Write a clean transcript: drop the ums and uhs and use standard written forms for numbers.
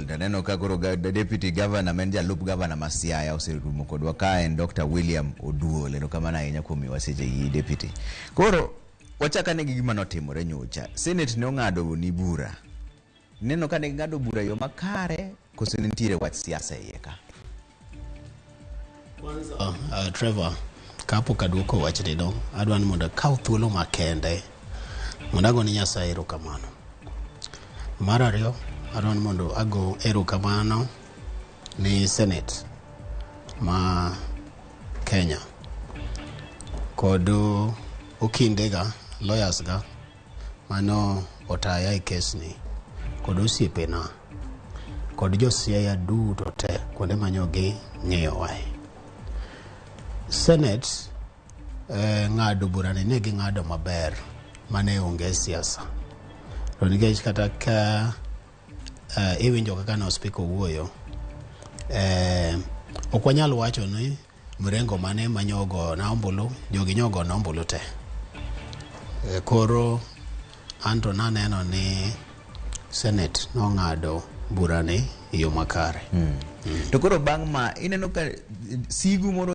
Taneno ka koro deputy governor ma en jalup governor ma Siaya oserumo kodwa ka en Dr. William Oduol. Erokamano ahinya kuom miyowa sechegi deputy. Koro wachak ane gi gima notimore nyocha. Senate ne ong'ado ni bura. Ineno ka ne ging'ado bura e yo makare koso ne nitiere wach siasa e iye ka? Kwanza, Trevor, kapok aduoko wachni no, adwa ni mondo akaw thuolo makende mondo ago ni Nyasaye erokamano. Mar ariyo, adwa ni mondo ago erokamano ni Senate ma Kenya kod okindega, lawyers ga mano otaya e kesni kod osiepena kod josiaya duto te kuonde manyo gi ng'iyowae. Senate ng'ado burani ne ging'ado maber mane onge siasa. To nikech kata ka iwinjo kaka no speaker owuoyo, ok wanyal wacho ni mrengo mane manyogo na ombulu, jogi nyogo na ombulu te. Koro anto naneno ni Senate nong'ado burani e yo makare. To koro bang' ma ineno ka sigu moro